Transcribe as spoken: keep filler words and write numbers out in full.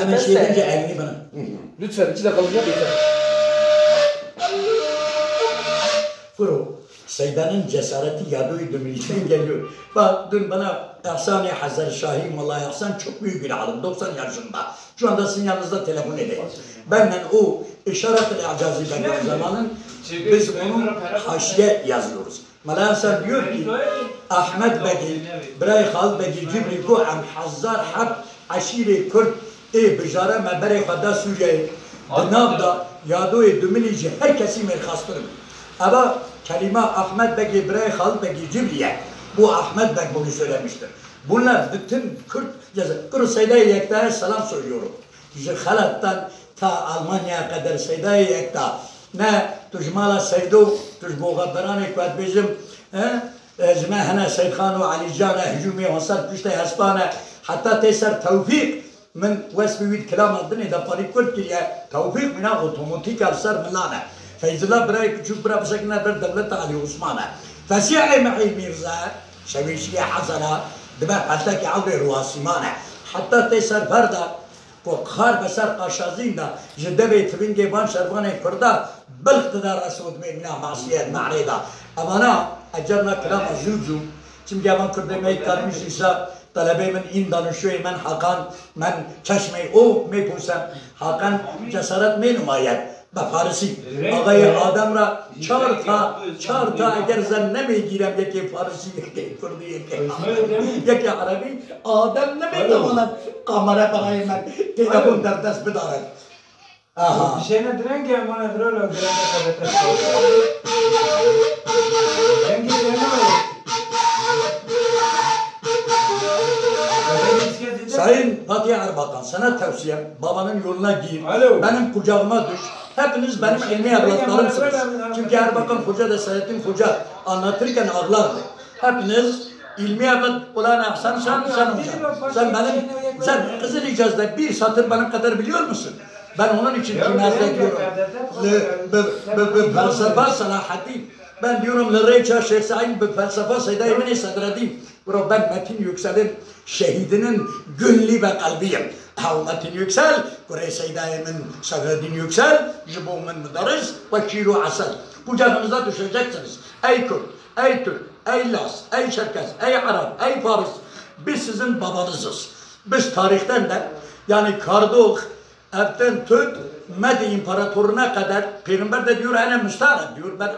Hemen şey edince elini bana. Lütfen, iki dakikalık yap yeter. Kuro, Seyda'nın cesareti Yado'yu Dümülüç'ten geliyor. Bak, dün bana İhsan-ı Hazar Şahi, Molla İhsan çok büyük bir alim, doksan yaşında. Şu anda sizin yanınızda telefon eder. Benden o işaret-i icazi veriyor zamanın, biz onun haşiye yazıyoruz. Mela Hasan diyor ki, Ahmet Begî, birayê Xalid Begî Cibrî ku em hezar heb eşîrê Kurd ê bijare me berê xwe da Sûriyeyê, di nav da Yadoyê Dumilî jî her kesî mêrxastir bû. Eva kelîma Ahmet Begê birayê Xalid Begî Cibrî ye. Bu Ahmet Beg bunu söylemiştir. Bunlar bütün Kürt, Kuru Seyda'ya Yekta'ya selam söylüyorum. Ji Xelat'tan ta Almanya'ya kadar Seyda'ya Yekta. Ne tu ji mala Seydo, tu ji boxeberanê ku ez bêjim, he? E, ji me hene Seydxan û Elîcan e, hicûmê hosar piştê hespan e. Heta tê ser Tewfîq, min wes bi wî di kilama dinê de parî kurt kiriye. Tewfîq mîna otomotîka li ser milan e. Feyzullah birayê piçûk bira bisekine ber dewleta Elî Osman e. Fesîhê Mihîl Mîrza, şevêşiyê Hezara, dibe peltekê ewrê Ruasîman e. Heta tê ser Ferda, ku xar be ser qaşazîn de ji devê tivingê van şervanên Kurda bilx dida resot bê mîna masiyet mehrê de. Evana ecebna kilama zû zû. Çimkî evan Kurdê me yê karmîş îsa telebê min în danişoyê men Hakan, men çeşmê o mê posem. Hakan cesaret mê numayet. Be Farisî. Axayê Adem ra çar ta, çar ta eger zen nemê gîrem yekê Farisî, yekê Kurdî, yekê Erebî. Yekê Erebî. Adem nemê tawanan kamera berayê me telefon derdest bidare. Aha. Dişêne direngê, em wana dirolo, direngê xebete. Direngê direngê. Sayın Fatih Erbakan, sana tavsiyem, babanın yoluna gir, Alo. Benim kucağıma düş. Hepiniz benim ilmi evlatlarımsınız. Çünkü Erbakan Hoca da Selahattin Hoca anlatırken ağlardı. Hepiniz ilmi evlat olan Hasan sen, sen hocam. Sen benim, sen Kızıl İcaz'da bir satır benim kadar biliyor musun? Ben onun için kıymetli diyorum. Le, bir, bir, bir felsefe Selahaddin. Ben diyorum, li rêça Şêx Seîd bi felsefa Seydayê min ê Sedredîn. Bro, ben Metin Yüksel'in şehidinin gönlü ve kalbiyim. Ew Metin Yüksel, kurê Seydayê min Sedredîn Yüksel, ji bo min midaris ve şîr û esel. Kucağınıza düşeceksiniz. Ey Kürt, ey Türk, ey Laz, ey Çerkez, ey Arap, ey Faris. Biz sizin babanızız. Biz tarihten de, yani Kardox, Evten tut, Medi imparatoruna kadar, Peygamber de diyor, "Ene müstarak," diyor, ben